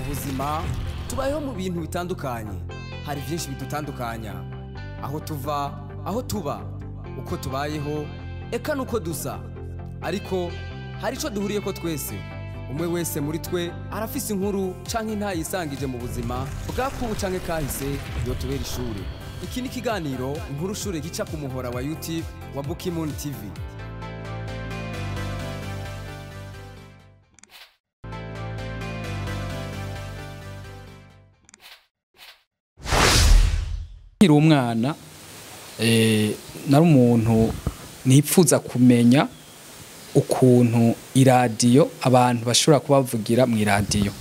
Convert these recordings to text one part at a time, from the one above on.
Ubuzima tubayeho mu bintu bitandukanye, hari byinshi bidutandukanya, aho tuva, aho tuba, uko tubayeho, eka nuko dusa. Ariko hari ico duhuriye ko twese. Umwe wese muri twe arafise inkuru canke ntayisangije mu buzima bwakubu canke kahise yotubera ishure. Iki ni ikiganiro Inkuru Shure gica ku muhora wa YouTube wa Bukimoon TV. Nkiri umwana nari umuntu nipfuza kumenya ukuntu iradiyo abantu bashobora kubavugira mu iradiyo.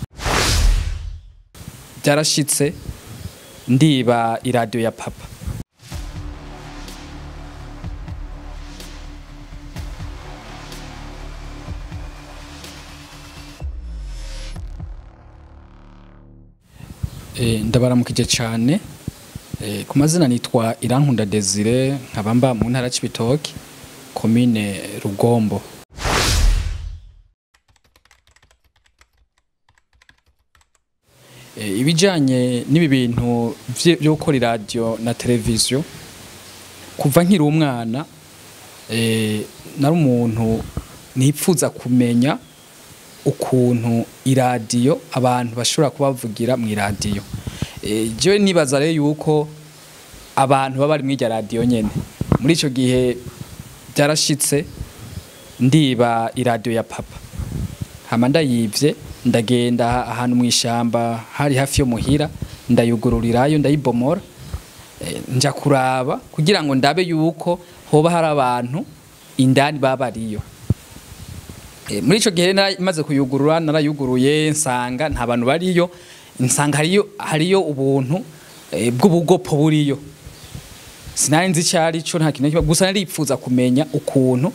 Byarashitse ndiba iradiyo ya papa. Ndabaramukije cyane. Ku mazina nitwa Irankunda Desire, nkaba mba mu ntara Cibitoke, komine Rugombo. Ibijanye n'ibi bintu byo gukora iradiyo na televiziyo, kuva nkiri umwana nari umuntu nipfuza kumenya ukuntu iradiyo abantu bashobora kubavugira mu iradiyo. Jewe nibaza rero yuko abantu baba bari mw'irya radiyo nyene. Muri ico gihe byarashitse ndiba iradiyo ya papa. Hama ndayivye, ndagenda ahantu mw'ishamba hari hafi yo muhira, ndayugururirayo, ndayibomora, nja kuraba kugira ngo ndabe yuko hoba hari abantu indani baba bariyo. Muri ico gihe namaze kuyugurura, narayuguruye nsanga nta bantu bariyo, nsanga hariyo ubuntu bw'ubugopo buriyo. Sinari nzi icari co, nta kintu, gusa naripfuza kumenya ukuntu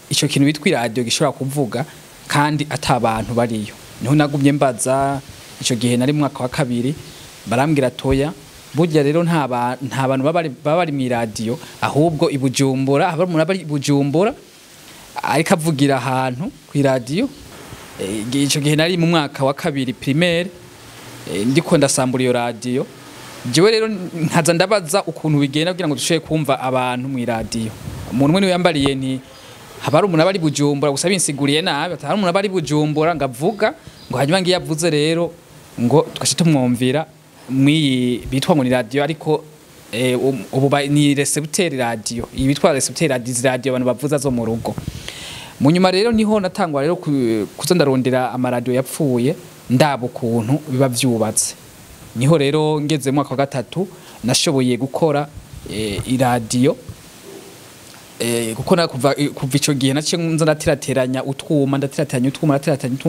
ico kintu bitwa iradiyo gishobora kuvuga kandi ata bantu bariyo. Niho nagumye mbaza, ico gihe nari mu mwaka wa kabiri, barambwira toya burya rero nta bantu baba bari mu iradiyo, ahubwo i Bujumbura haba umuntu aba ari i Bujumbura ariko avugira ahantu ku iradiyo. Ico gihe nari mu mwaka wa kabiri primaire, ndiko ndasambura iyo radiyo. Jewe rero nkaza ndabaza ukuntu bigenda kugira ngo dushobore kumva abantu mu iradiyo. Umuntu umwe niwe yambariye nti haba hari umuntu aba ari Bujumbura, gusa binsiguriye nabi, ati hari umuntu aba ari Bujumbura ngavuga ngo hanyuma ngiye avuze rero ngo tugaca tumwumvira mw'iyi bitwa ngo ni radiyo, ariko ubu ni recepteur radio, iyi bitwa recepteur radio, izi radio abantu bavuza zo mu rugo. Mu nyuma rero niho natangwa rero kuza ndarondera amaradiyo yapfuye, ndaba ukuntu biba vyubatse. Niho rero ngeze mu mwaka wa gatatu nashoboye gukora iradiyo, kuko kuva ico gihe naciye nza ndaterateranya utwuma,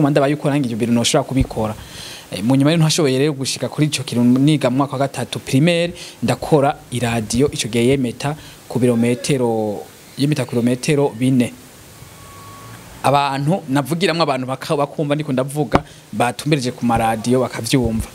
ndaba yuko nange ivyo bintu noshobora kubikora. Mu nyuma rero ntashoboye rero gushika kuri ico kintu, niga mu mwaka wa gatatu primaire ndakora iradiyo. Ico gihe yemeta ku birometero, yemeta ku birometero 4. Abantu navugiramwo, abantu bakumva ndiko ndavuga, batumbereje ku maradiyo bakavyumva.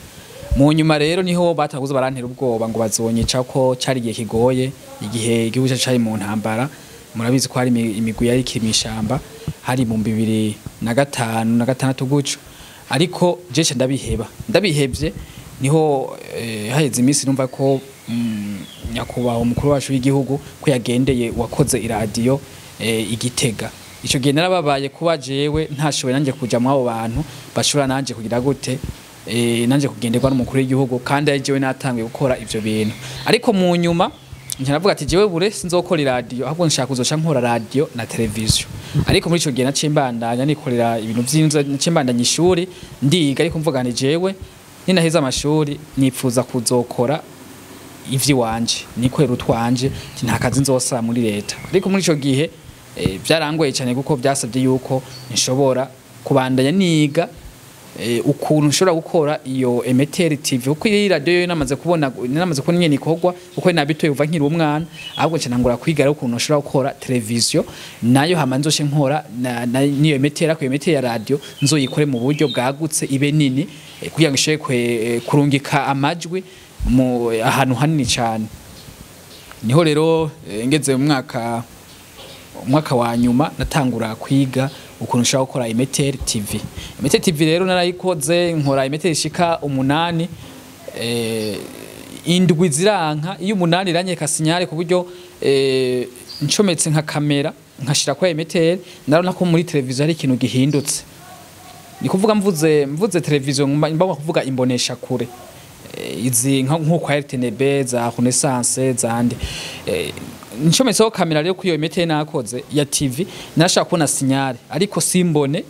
Mu nyuma rero niho bataguze barantera ubwoba ngo bazonyica, ko cari igihe kigoye, igihe igihugu cyacu cari mu ntambara. Murabizi ko hari imigwi yari ikiri mw'ishamba, hari mu 2005 na 6 guco. Ariko jewe ndabiheba, ndabihevye niho haheze iminsi numva ko nyakubahwa umukuru wacu w'igihugu ko yagendeye wakoze iradiyo igitega. Ico gihe narababaye kuba jewe ntashoboye nanje kuja mu abo bantu bashobora nanje kugira gute, nanje kugenderwa n'umukuru w'igihugu, kandi ari jewe natangiye gukora ivyo bintu. Ariko mu nyuma naravuga ati jewe bure sinzokora iradiyo, ahubwo nshaka kuzoca nkora radio na televiziyo. Ariko muri ico gihe naciye mbandanya nikorera ibintu vy'inzu, naciye mbandanya ishuri ndiga, ariko mvuga nti jewe ninaheza amashuri nipfuza kuzokora ivyiwanje, nikorera utwanje, nta kazi nzosaba muri leta. Ariko muri ico gihe byarangoye cyane, kuko byasabye yuko nshobora kubandanya niga ukuntu nshobora gukora iyo emeteri TV, kuko iyi radio yo namaze kubona nyene ikorwa, kuko nabitoye uva nkiri umwana, ahubwo nca nangura kwiga rero ukuntu nshobora gukora televiziyo nayo, hama nzoshe nkora niyo emeteri, ariko emeteri ya radio nzoyikore mu buryo bwagutse, ibe nini, kugira ngo ishobore kurungika amajwi mu ahantu hanini cyane. Niho rero ngeze mu mwaka wa nyuma natangura kwiga ukuntu nshobora gukora émetteur TV. Émetteur TV rero narayikoze, nkora émetteur ishika 8, 7 ziranka, iyo 8 iranyeka signal ku buryo ncometse nka kamera nkashira kwa émetteur, narona ko muri televiziyo hari ikintu gihindutse. Ni kuvuga mvuze televiziyo mba kuvuga imbonesha kure izi nko kwa RTNB, za Renaissance, zandi. Ncometseho kamera rero kuyo émetteur nakoze ya TV, nashaka kubona signal ariko simbone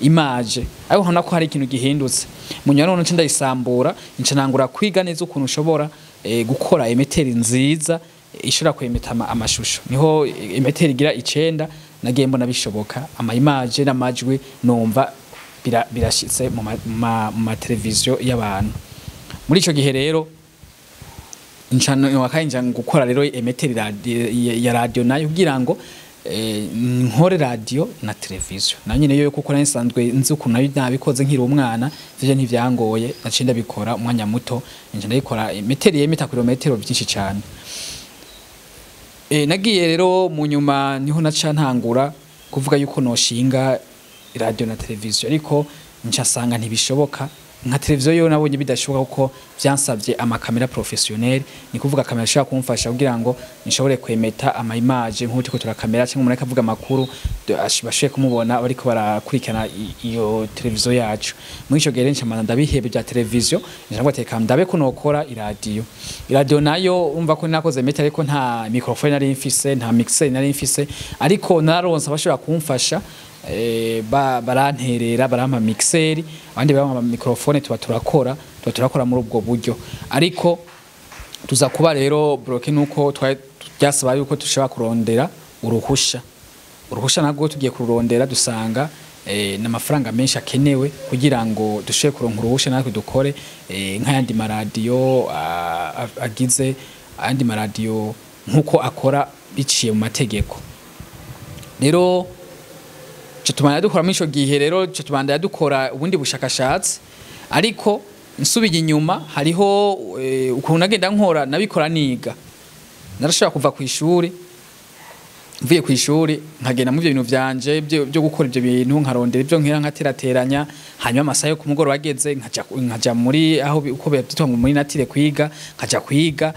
image, ariko nkabona ko hari ikintu gihindutse. Mu nyuma none ndayisambura, nca nangura kwiga neza ukuntu ushobora gukora émetteur nziza ishobora kwemeta amashusho. Niho émetteur igira 9 nagiye mbona bishoboka, ama image n'amajwi numva birashitse mu ma televiziyo y'abantu. Muri ico gihe rero nca gukora rero émetteur ya radio nayo kugira ngo nkore radio na televiziyo na nyine yo, kuko nsanzwe nzi ukuntu nayo nabikoze nkiri umwana, ivyo ntivyangoye, naciye ndabikora umwanya muto, nca ndayikora émetteur yemeta kilometero byinshi cyane. Nagiye rero mu nyuma niho naca ntangura kuvuga yuko noshinga radio na televiziyo, ariko nca sanga ntibishoboka. Nka televiziyo yo nabonye bidashoboka kuko byansabye amakamera professionnel, ni kuvuga kamera ashaka kumfasha kugira ngo nishobore kwemeta ama image nk'uko turiko turakamera, cyangwa umuntu akavuga amakuru bashoboye kumubona bariko barakurikirana iyo televiziyo yacu. Muri ico gihe nca manza ndabihebe bya televiziyo, nca ngo teka ndabe ko nokora iradio. Iradio nayo umva ko nakoze émetteur, ariko nta microphone nari mfise, nta mixer nari mfise, ariko naronse abashobora kumfasha, baranterera, barampa mixer, abandi barampa microphone, tuba turakora muri ubwo buryo. Ariko tuza kuba rero bloqué nuko byasaba yuko tushobora kurondera uruhusha. Uruhusha nabwo tugiye kururondera dusanga n'amafaranga menshi akenewe kugira ngo dushobore kuronka uruhusha natwe dukore nk'ayandi maradiyo agize ayandi maradiyo nkuko akora biciye mu mategeko. Rero tubandanya dukora muri ico gihe, rero tubandanya dukora ubundi bushakashatsi, ariko nsubiye inyuma hariho ukuntu nagenda nkora, nabikora niga. Narashobora kuva ku ishuri, mvuye ku ishuri nkagenda mu byo bintu vyanje byo gukora ibyo bintu, nkarondera ibyo nkera nkaterateranya, hanyuma amasaha yo kumugoroba ageze nkaja muri aho uko byitwa ngo muri nature kwiga, nkaja kwiga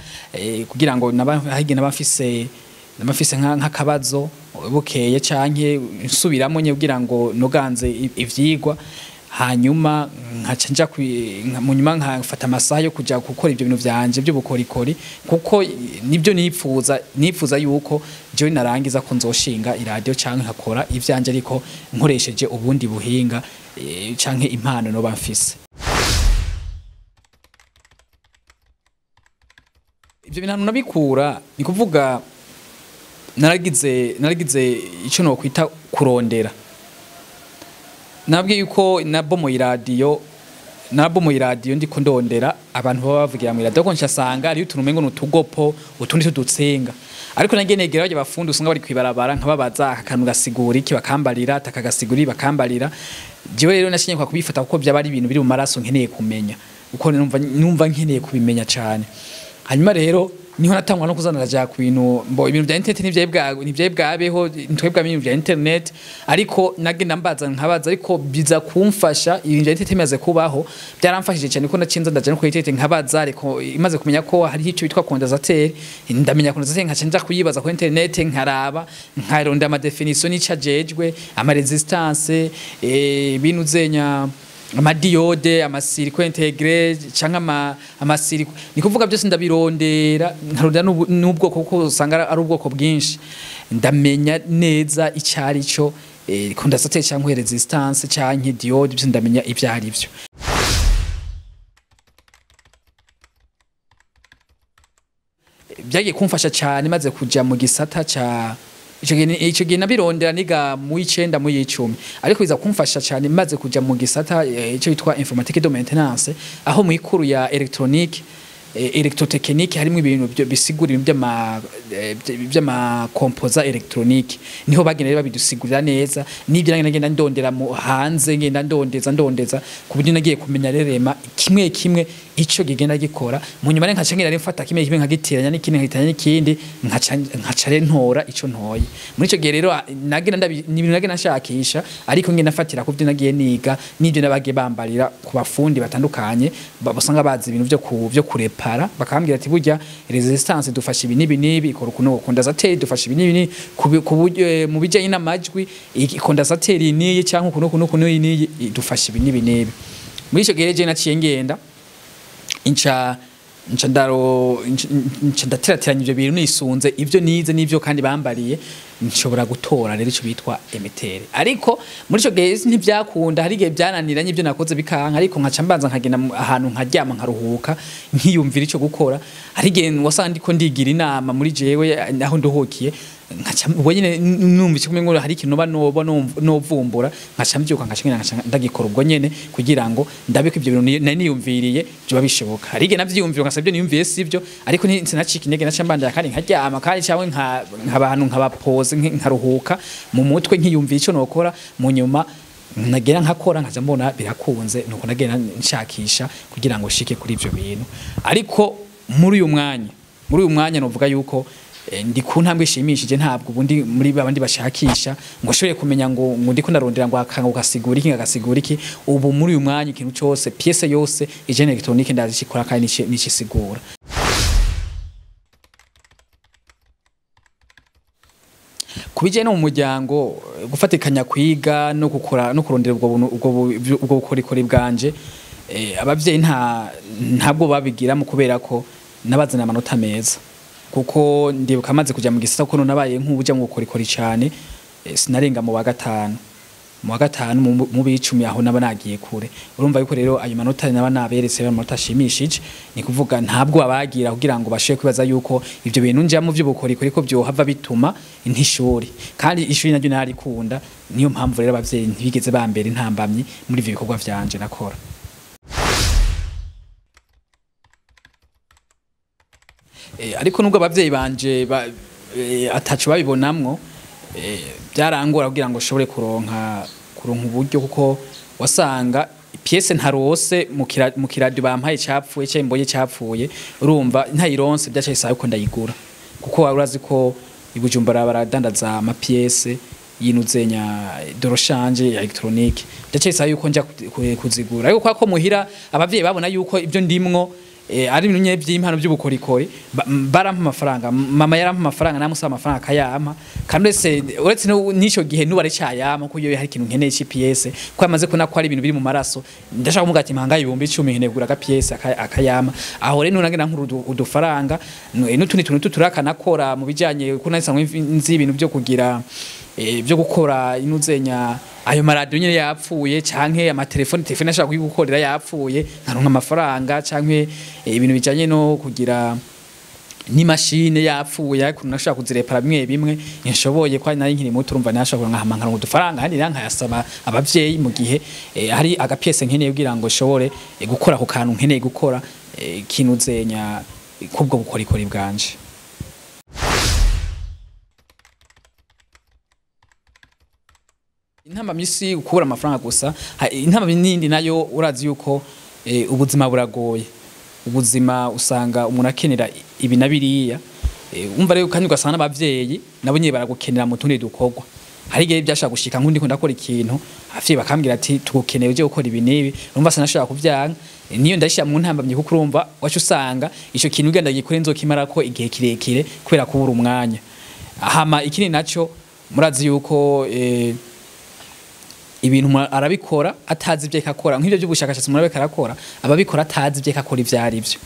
kugira ngo nabahige nabafise nk'akabazo bukeye canke nsubiramo nye kugira ngo noganze ivyigwa, hanyuma nkaca nja mu nyuma nkafata amasaha yo kuja gukora ibyo bintu vyanje by'ubukorikori, kuko nibyo nifuza yuko jewe narangiza ko nzoshinga iradio canke nkakora ivyanje ariko nkoresheje ubundi buhinga canke impano no bamfise. Ibyo bintu nabikura ni kuvuga naragize ico no kwita kurondera. Nabwiye yuko nabomoye iradiyo ndiko ndondera abantu baba bavugira mu iradiyo, ko nshasanga ari utuntu umengo n'utugopo utundi tudutsenga, ariko nagiye negera bajya bafundi usanga bari kwibarabara nkababaza akantu gasigura iki bakambarira, takagasigura bakambarira. Jewe rero nashinye kwa kubifata kuko byaba ari ibintu biri mu maraso nkeneye kumenya, uko numva nkeneye kubimenya cyane. Hanyuma rero niho natangwa no kuzana raja ku bintu mbo ibintu bya internet ntivyaye bwabeho, ntwebwa ibintu bya internet, ariko nagenda mbaza nkabaza, ariko biza kumfasha ibintu bya internet bimaze kubaho byaramfashije cyane, ko nacinze ndaje no ku internet nkabaza, ariko imaze kumenya ko hari ico bitwa condensateur, ndamenya condensateur nkaca nja kuyibaza ku internet, nkaraba nkaronda ama definition n'icajejwe, ama resistance, ibintu zenya amadiode, amasiriko integre canke amasiriko, ni kuvuga byose ndabirondera, nkarondera n'ubwoko kuko usanga ari ubwoko bwinshi, ndamenya neza icari cyo condensateur canke resistance canke diode, byose ndamenya ivyo ari byo. Byagiye kumfasha cyane maze kuja mu gisata ca ico gihe nabirondera niga mu 9 mu 10, ariko biza kumfasha cyane maze kuja mu gisata ico bitwa informatique de maintenance, aho mu ikuru ya électronique, électrotechnique harimo ibintu bisigura ibintu by'ama composa électronique, niho bagenda rero babidusigurira neza. Nibyo nagenda ndondera mu hanze, ngenda ndondeza ku buryo nagiye kumenya rerema kimwe kimwe ico gigenda gikora. Mu nyuma nkaca ngira mfata kimwe kimwe nkagiteranya n'ikindi nkagiteranya n'ikindi, nkaca ntora ico ntoye. Muri ico gihe rero nagira ni ibintu nagenda nshakisha, ariko ngenda nafatira ku byo nagiye niga n'ibyo nabagiye bambarira ku bafundi batandukanye basanga bazi ibintu byo kurepara, bakambwira ati burya resistance dufasha ibi n'ibi n'ibi, ikora ukuntu, condensateur dufasha ibi n'ibi, mu bijanye n'amajwi condensateur niyi cyangwa ukuntu ukuntu ukuntu niyi dufasha ibi n'ibi n'ibi. Muri ico gihe je naciye ngenda nca ndaterateranya ivyo bintu nisunze ivyo nize n'ivyo kandi bambariye, nshobora gutora rero ico bitwa emeteri. Ariko muri ico gihe ntivyakunda, hari igihe byananiranye ivyo nakoze bikanka, ariko nkaca mbanza nkagenda ahantu nkaryama nkaruhuka nkiyumvira ico gukora. Hari igihe wasanga ndiko ndigira inama muri jewe aho nduhukiye, nkaca ubwo nyene numva ico kumengo hari ikintu noba novumbura, nkaca mbyuka nkaca ndagikora ubwo nyene kugira ngo ndabiko ivyo bintu nari niyumviriye byoba bishoboka. Hari igihe navyiyumvira ngasaba ibyo niyumviye sivyo, ariko sinacika intege, naca mbandanya kandi nkaryama kandi cyangwa nkabantu nkabapoze nkaruhuka mu mutwe nkiyumvira ico nokora. Mu nyuma nagera nkakora nkaja mbona birakunze, nuko nagenda nshakisha kugira ngo shike kuri ivyo bintu. Ariko muri uyu mwanya novuga yuko ndi ku ntambwe ishimishije, ntabwo ubundi muri babandi bashakisha ngo ashobore kumenya ngo ndiko ndarondera ngo akanga ugasigura iki ngasigura iki. Ubu muri uyu mwanya ikintu cyose pièce yose ijene electronique ndazikora kandi nikisigura. Kubije no mu muryango gufatikanya kwiga no gukora no kurondera ubwo bukorikori bwanje, abavyeyi ntabwo babigira mu kubera ko nabazana amanota meza, kuko ndibuka amaze kuja mu gisata kuko nabaye nk'ubuja mu bukorikori cyane, sinarenga mu wa gatanu mu bicumi aho naba nagiye kure. Urumva yuko rero ayo manota naba naberetse amanota ashimishije, ni kuvuga ntabwo abagira kugira ngo bashobore kwibaza yuko ivyo bintu nja mu vy'ubukorikori ko byohava bituma intishuri, kandi ishuri naryo narikunda. Niyo mpamvu rero abavyeyi ntibigeze bambera intambamyi muri ivyo bikorwa vyanje nakora. Ariko nubwo abavyeyi banje atacu babibonamwo, byarangora kugira ngo shobore kuronka uburyo, kuko wasanga pièce ntarose mu kiradio bampaye cyapfuye cyangwa imboye cyapfuye, urumva ntayironse byaca isaha yuko ndayigura, kuko urazi ko ibujumbura baradandaza ama pièce yinuzenya doroshanje ya electronique, byaca isaha yuko nja kuzigura. Ariko kwa ko muhira abavyeyi babona yuko ibyo ndimwo ari ibintu nye by'impano by'ubukorikori, barampa amafaranga, mama yarampa amafaranga, namusaba amafaranga akayampa. Kandi uretse n'ico gihe nuba cyayampa kuko iyo hari ikintu nkeneye GPS ko yamaze kubona ko ari ibintu biri mu maraso, ndashaka kumuga ati mpanga 10,000 nkeneye kugura ka PS akayampa. Aho rero nagenda nkuru udufaranga n'utundi tuntu tuturaka nakora mu bijanye ko nasanzwe nzi ibintu byo kugira byo gukora inuzenya ayo maradiyo nyene yapfuye canke amatelefone telefone ashaka kuyigukorera yapfuye nkaronka amafaranga, canke ibintu bijanye no kugira n'imashine yapfuye ariko nashaka kuzirepara bimwe bimwe nshoboye kwa nari nkiri muto, urumva nashaka kuronka nkaronka udufaranga kandi nkayasaba abavyeyi mu gihe hari agapiese nkeneye kugira ngo nshobore gukora ku kantu nkeneye gukora kinuzenya kubwo bukorikori bwanje. Intamba misi ukubura amafaranga gusa, intamba nindi nayo urazi yuko ubuzima buragoye. Ubuzima usanga umuntu akenera ibi na biriya, umva rero kandi ugasanga n'abavyeyi nabo nyine baragukenera mu tundi dukorwa. Hari igihe byashaka gushika nkundi ko ndakora ikintu abavyeyi bakambwira ati tugukeneye uje gukora ibi n'ibi, urumva sinashaka kuvyanka, niyo ndashira mu ntambamye kuko urumva wacu usanga ico kintu ugenda gikore nzokimarako igihe kirekire kubera kubura umwanya. Hama ikindi naco murazi yuko ibintu arabikora atazi ibyo akora, nk'ibyo by'ubushakashatsi murabeka arakora, ababikora atazi ibyo akora ivyo ari byo.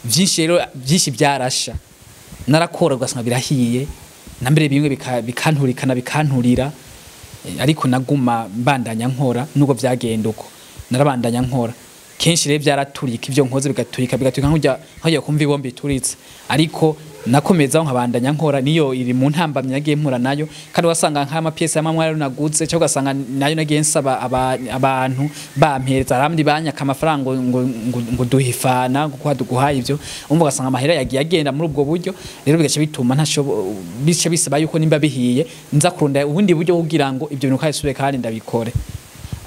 Byinshi rero byinshi byarasha narakora ugasanga birahiye, na mbere bimwe bikanturikana bikanturira, ariko naguma mbandanya nkora nubwo byagenda uko narabandanya nkora. Kenshi rero byaraturika ibyo nkoze bigaturika nkujya kumva ibombe ituritse, ariko nakomeza nkabandanya nkora. Niyo iri mu ntambamye nagiye mpura nayo, kandi wasanga nk'ama pièce y'amamwe ari naguze cyo ugasanga nayo nagiye nsaba abantu bampereza arandi banyaka amafaranga ngo duhifana ngo kwaduguhaye ivyo, umva ugasanga amahera yagiye agenda muri ubwo buryo. Rero bigaca bituma ntashobo bice bisaba yuko nimba bihiye nza kurunda ubundi buryo kugira ngo ibyo bintu kandi sube kandi ndabikore.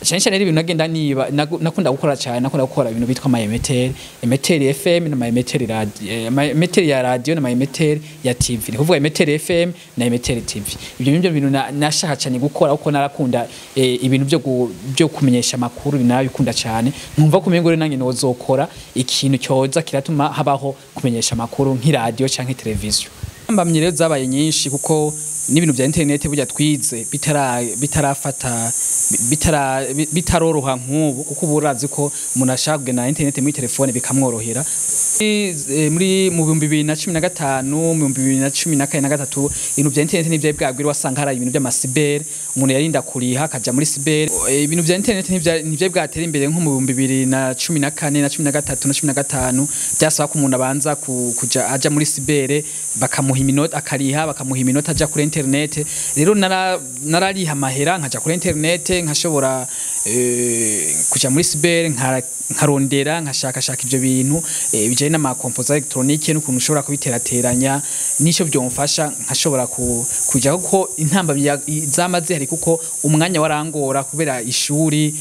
Cyane cyane ibintu nagenda niba nakunda gukora cyane, nakunda gukora ibintu bitwa ama émetteur, émetteur FM na émetteur radio, ama émetteur ya radio na émetteur ya TV, ni kuvuga émetteur FM na émetteur TV. Ibyo nibyo bintu nashaka cyane gukora, kuko narakunda ibintu byo kumenyesha amakuru, nabikunda cyane, nkumva ko umengo nanjye nozokora ikintu cyoza kiratuma habaho kumenyesha amakuru nk'iradio canke televiziyo. Mbamye rero zabaye nyinshi, kuko n'ibintu bya internet burya twize bitarafata, bitaroroha nk'ubu, kuko ubu urazi ko umuntu ashaka kugena internet muri telefone bikamworohera. Muri mu 2015, mu 2014 na gatatu, ibintu bya internet ntivyari bwagwira. Wasanga hari ibintu by'ama cyber, umuntu yarinda kuriha akaja muri cyber. Ibintu bya internet ntivyari bwatera imbere nko mu 2014 na 13 na 15. Byasaba ko umuntu abanza kuja aja muri cyber, bakamuha iminota, akariha, bakamuha iminota aja kuri internet. Rero narariha amahera nkaja kuri internet, nkashobora kuja muri cyber, nkarondera, nkashakashaka ivyo bintu bijanye n'ama composants électroniques n'ukuntu ushobora kubiterateranya n'ico byomfasha, nkashobora kuja, kuko intambamyi zamaze hari, kuko umwanya warangora kubera ishuri,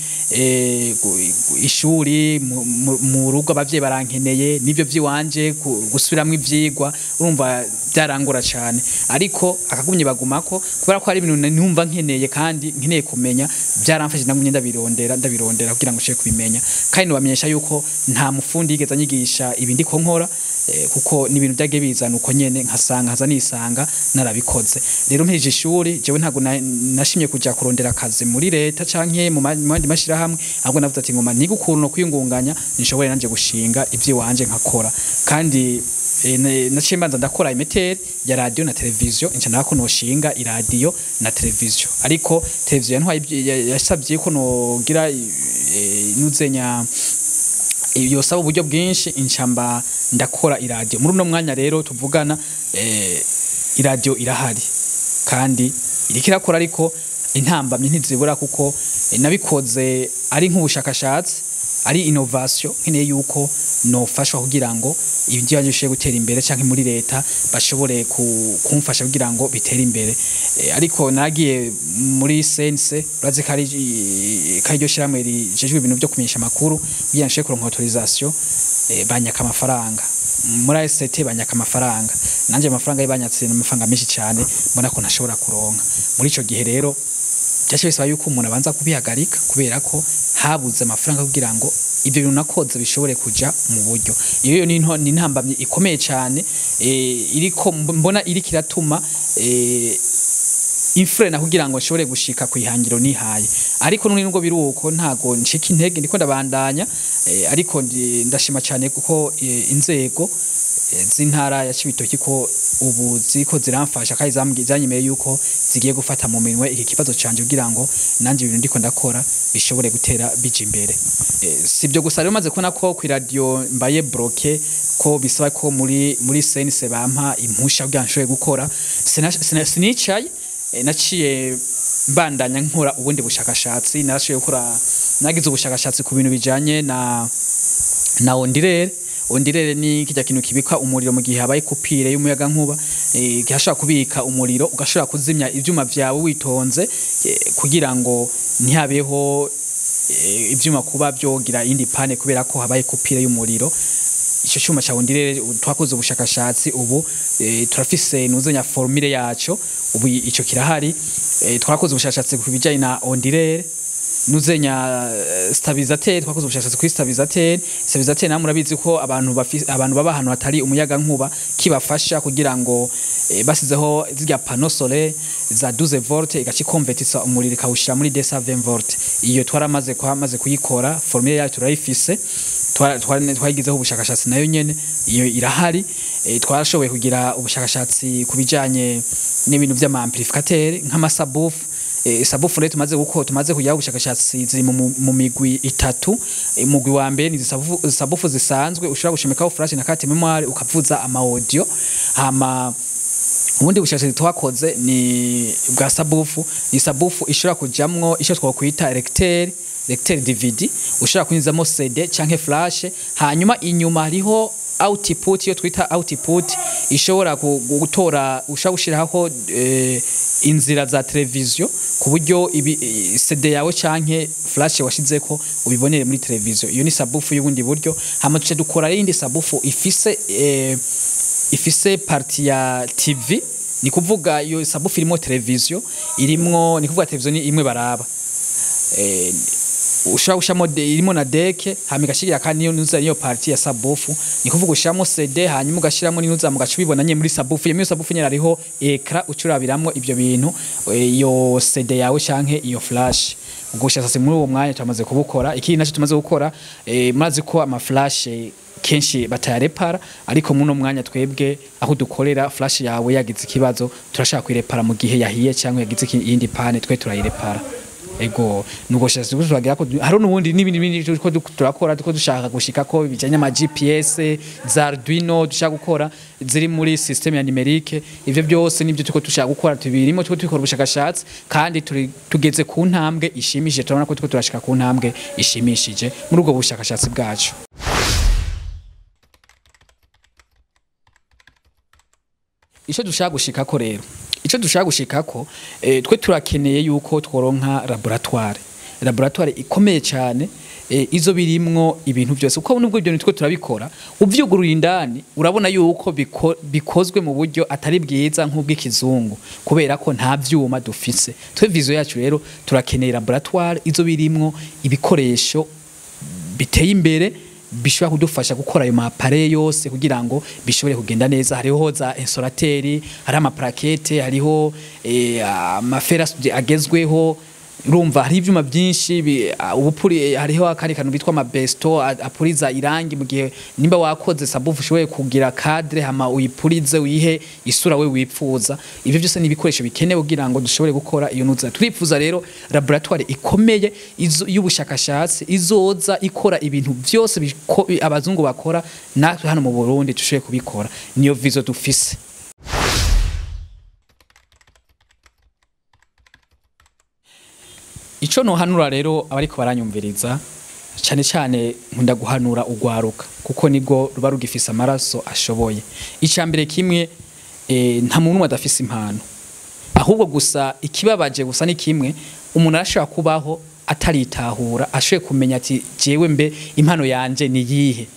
ishuri mu rugo abavyeyi barankeneye, n'ivyo vyiwanje, gusubiramwo ivyigwa, urumva byarangora cyane. Ariko akagumye bagumako, kubera ko hari ibintu numva nkeneye kandi nkeneye kumenya, byaramfashije, nagumye ndabirondera, ndabirondera kugira ngo nshobore kubimenya. Kandi nobamenyesha yuko nta mufundi yigeze anyigisha ibi ndiko nkora, kuko ni ibintu byagiye bizana uko nyene, nkasanga nkaza nisanga narabikoze. Rero mpejeje ishuri, jewe ntabwo nashimye kuja kurondera akazi muri leta canke mu yandi mashirahamwe, ahubwo navuze ati ngoma niga ukuntu no kwiyungunganya, nishobore nanje gushinga ivy'iwanje nkakora. Kandi naciye mbanza ndakora émetteur ya radio na televiziyo, nca nako noshinga iradiyo na televiziyo. Ariko televiziyo yantwaye yasabye ko nogira nuzenya yosaba uburyo bwinshi, incamba ndakora iradiyo. Muri uno mwanya rero tuvugana, iradiyo irahari kandi iriko irakora, ariko intambamyi ntizibura, kuko nabikoze ari nk'ubushakashatsi, ari innovation, nkeneye yuko nofashwa kugira ngo ibyo bishobore gutera imbere, canke muri leta bashobore kumfasha kugira ngo bitere imbere. Ariko nagiye muri CNC, urazi ko ari iryo shirahamwe rijejwe ibintu byo kumenyesha amakuru, kugira nshobore kuronka autorisation, banyaka amafaranga. Muri ACT banyaka amafaranga, nanje amafaranga y'ibanyatse n'amafaranga menshi cyane, mbona ko ntashobora kuronka muri ico gihe. Rero byaciye bisaba yuko umuntu abanza kubihagarika, kubera ko habuze amafaranga kugira ngo ibyo bintu nakoze bishobore kuja mu buryo. Iyo ni intambamyi ikomeye cyane, iriko mbona iriko iratuma imfrena kugira ngo nshobore gushika ku ihangiro nihaye. Ariko none nubwo biri uko, ntago ncika intege, ndiko ndabandanya. Ariko ndashima cyane kuko inzego z'intara ya Cibitoki ko ubu ziko ziramfasha, kandi zanyemeye yuko zigiye gufata mu minwe iki kibazo canje, kugira ngo nanje ibintu ndiko ndakora bishobore gutera bija imbere. Si ibyo gusa rero, maze kubona ko ku radio mbaye bloqué, ko bisaba ko muri CNC bampa impusha kugira nshobore gukora, sinicaye, naciye mbandanya nkora ubundi bushakashatsi. Narashoboye gukora, nagize ubushakashatsi ku bintu bijanye na onduleur. Onduleur ni kijya kintu kibika umuriro mu gihe habaye coupure y'umuyaga nkuba, gashobora kubika umuriro, ugashobora kuzimya ivyuma vyawe witonze, kugira ngo ntihabeho ivyuma kuba byogira indi panne kubera ko habaye coupure y'umuriro. Ico cyuma ca onduleur twakoze ubushakashatsi, ubu turafise nuzenya formule yaco, ubu ico kirahari. Twakoze ubushakashatsi ku bijanye na onduleur, nuzenya stabilisateur. Twakoze ubushakashatsi kuri stabilisateur. Stabilisateur namwe murabizi ko abantu baba ahantu hatari umuyaga nkuba kibafasha, kugira ngo basizeho zirya panneau solaire za 12 volt, igaca ikonvertisa umuriro ikawushira muri 220 volt. Iyo twaramaze kwamaze kuyikora, formule yayo turayifise, twayigizeho ubushakashatsi, nayo nyene iyo irahari. Twarashoboye kugira ubushakashatsi ku bijanye n'ibintu vy'ama amplificateur nk'ama subwoofer. Subwoofer rero tumaze kujyaho ubushakashatsi, ziri mu migwi itatu. Umugwi wa mbere ni subwoofer zisanzwe ushobora gushomekaho flash na carte mémoire ukavuza ama audio. Hama ubundi bushakashatsi twakoze ni bwa subwoofer, ni subwoofer ishobora kujamwo icyo twakwita lecteur DVD, ushobora kunyuzamo CD canke flash. Hanyuma inyuma hariho output, iyo twita output ishobora gutora, ushobora gushiraho inzira za televiziyo. ku buryo CD yawe canke flash washizeko ubibonere muri televiziyo. Iyo ni subwoofer y'ubundi buryo. Hama tuce dukora yindi subwoofer ifise partie ya TV, ni kuvuga iyo subwoofer irimo televiziyo, irimwo, ni kuvuga televiziyo ni imwe baraba, ushobora gushiramo irimo na deck, hama igashigira kandi niyo nuza niyo partie ya subwoofer, ni kuvuga ushiramo CD hanyuma ugashiramo n'inuza mugaca ubibona nye muri subwoofer. Iyo subwoofer nyene hariho écran ucurabiramwo ivyo bintu, iyo CD yawe canke iyo flash. Ubwo bushakashatsi muri uwo mwanya tumaze kubukora. Ikindi naco tumaze gukora, murazi ko ama flash kenshi batayarepara, ariko muno mwanya twebwe aho dukorera, flash yawe yagize ikibazo turashaka kuyirepara mu gihe yahiye cyangwa yagize iyindi panne, twe turayirepara. Ego, nubwo shasi turagira ko hari n'ubundi n'ibindi bindi ko turakora, tuko dushaka gushika ko bijanye ama GPS za Arduino dushaka gukora ziri muri system ya numérique. Ivyo byose nibyo tuko dushaka gukora, tubirimo, tuko dukora ubushakashatsi kandi tugeze ku ntambwe ishimishije. Turabona ko tuko turashika ku ntambwe ishimishije muri ubwo bushakashatsi bwacu. Ico dushaka gushikako rero, ico dushaka gushikako, twe turakeneye yuko tworonka laboratoire ikomeye cyane, izo birimwo ibintu byose, kuko nubwo ibyo nitwe turabikora, uvyuguruye indani urabona yuko bikozwe mu buryo atari bwiza nk'ubw'ikizungu, kubera ko nta vyuma dufise. Twe vision yacu rero, turakeneye laboratoire izo birimwo ibikoresho biteye imbere bishobora kudufasha gukora ayo ma appareils yose kugira ngo bishobore kugenda neza. Hariho za isolateur, hari ama plaquettes, hariho ama fers à souder agezweho. Urumva hari ivyuma byinshi, ubupuri, hariho akandi kantu bitwa amabesto apuriza irangi mu gihe nimba wakoze subwoofer ushoboye kugira cadre, hama uyipurize uyihe isura we wipfuza. Ivyo byose ni ibikoresho bikenewe kugira ngo dushobore gukora iyo nuza. Turifuza rero laboratoire ikomeye y'ubushakashatsi izoza ikora ibintu byose abazungu bakora, natwe hano mu Burundi dushoboye kubikora. Niyo vision dufise. Ico nohanura rero abariko baranyumviriza, cyane cyane nkunda guhanura ugwaruka, kuko nibwo ruba rugifise amaraso ashoboye. Icya mbere kimwe, nta muntu n'umwe adafise impano, ahubwo gusa ikibabaje gusa ni kimwe: umuntu arashobora kubaho ataritahura, ashoboye kumenya ati jewe mbe impano yanje ni yihe?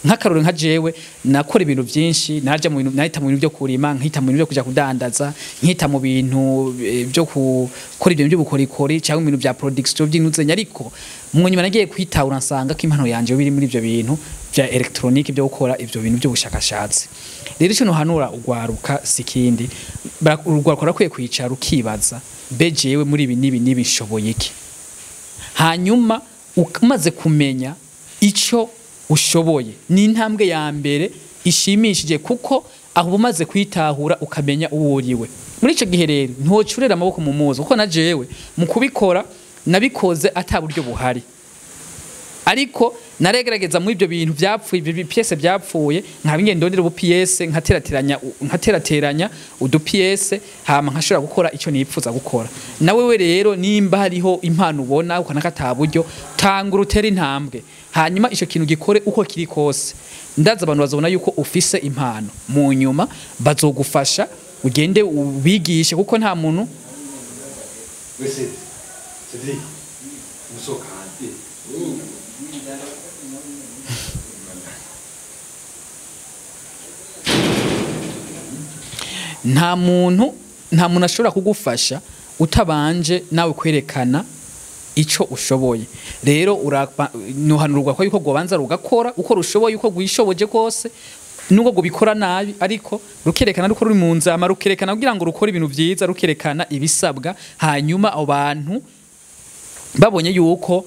Nk'akarore, nka jewe nakora ibintu byinshi, naja mu bintu, nahita mu bintu byo kurima, nkita mu bintu byo kuja kudandaza, nkita mu bintu byo gukora ibintu by'ubukorikori cyangwa ibintu bya production by'intuzenya. Ariko mu nyuma nagiye kwitahura, nsanga ko impano yanje biri muri ibyo bintu bya électronique, byo gukora ibyo bintu by'ubushakashatsi. Rero icyo nohanura ugwaruka si kindi, urwaruka rurakwiye kwicara rukibaza: mbe jewe muri ibi n'ibi n'ibi nshoboye iki? Hanyuma umaze kumenya icyo ushoboye, ni intambwe ya mbere ishimishije, kuko aho uba umaze kwitahura, ukamenya uwo uriwe. Muri icyo gihe rero ntocurera amaboko mu muzo, kuko na jewe mu kubikora nabikoze ata buryo buhari, ariko naregerageza muri ibyo bintu byapfuye, ibyo pièces byapfuye, nkaba ingendo ndondera ubu pièce, nkaterateranya udu pièces, hama nkashobora gukora icyo nipfuza gukora. Nawe we rero, nimba hariho impano ubona ukanaka ata buryo, tanga urutere intambwe, hanyuma icyo kintu gikore uko kiri kose. Ndaza abantu bazobona yuko ufise impano, mu nyuma bazogufasha ugende ubigishe, kuko nta muntu Wese Cedric, musohoka hanze. Nta muntu ashobora kugufasha utabanje nawe kwerekana ico ushoboye. Rero nuhanurwa ko yuko gobanza rugakora uko rushoboye, uko rwishoboje kose, nubwo gubikora nabi, ariko rukerekana ruko ruri mu nzama, rukerekana kugira ngo rukore ibintu vyiza, rukerekana ibisabwa. Hanyuma abo bantu babonye yuko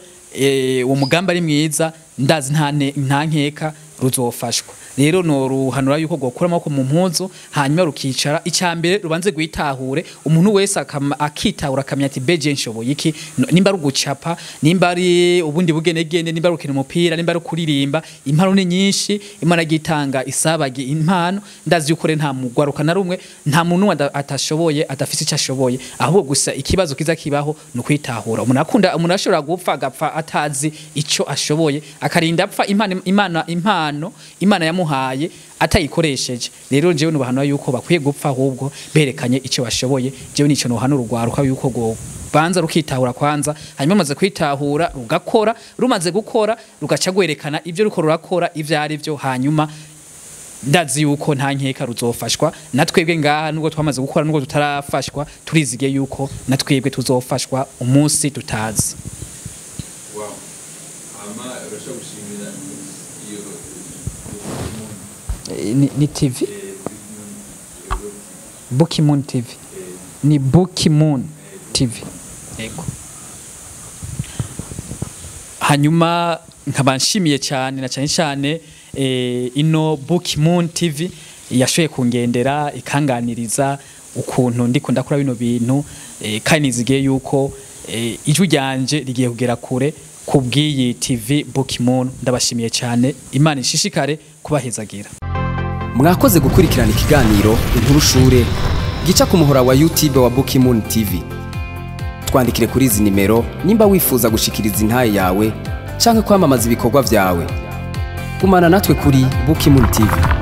uwo mugambi ari mwiza, ndazi nta nkeka ruzofashwa. Rero noruhanura yuko gokura amaboko mu mpuzu, hanyuma rukicara. Icya mbere rubanze gwitahure. Umuntu wese akitahura, akamenya ati beje nshoboye iki? Nimba ari ugucapa, nimba ari ubundi bugenegene, nimba ari gukina umupira, nimba ari kuririmba, impano ni nyinshi. Imana igitanga isabagi impano. Ndazi yuko rero nta mugwaruka na rumwe, nta muntu atashoboye, adafise icyo ashoboye, ahubwo gusa ikibazo kiza kibaho ni ukwitahura. Umuntu akunda, umuntu ashobora gupfa agapfa atazi icyo ashoboye, akarinda apfa impano Imana yamuhaye atayikoresheje. Rero jewe nubahanura yuko bakwiye gupfa ahubwo berekanye icyo bashoboye. Jewe nico nohanura urwaruka, yuko go Rubanza rukitahura kwanza, hanyuma rumaze kwitahura rugakora, rumaze gukora rugaca rwerekana ibyo ruko rurakora ivyo ari byo, hanyuma ndazi yuko nta nkeka ruzofashwa. Na twebwe ngaha nubwo twamaze gukora, nubwo tutarafashwa, turizige yuko na twebwe tuzofashwa umunsi tutazi. Wow. Hama urashobora gushimira iyo Ni TV Bukimoon TV, ni Bukimoon TV. Yego. Hanyuma nkaba nshimiye cyane na cyane cyane ino Bukimoon TV yashoboye kungendera ikanganiriza ukuntu ndiko ndakora bino bintu, kandi nizigiye yuko ijwi ryanje rigiye kugera kure kubw'iyi TV Bukimoon. Ndabashimiye cyane, Imana ishishikare kubahezagira. Mwakoze gukurikirana ikiganiro Inkuru Shure gica ku muhora wa YouTube wa Bukimoon TV. Twandikire kuri izi nimero nimba wifuza gushikiriza intaye yawe canke kwamamaza ibikorwa vyawe. Gumana natwe kuri Bukimoon TV.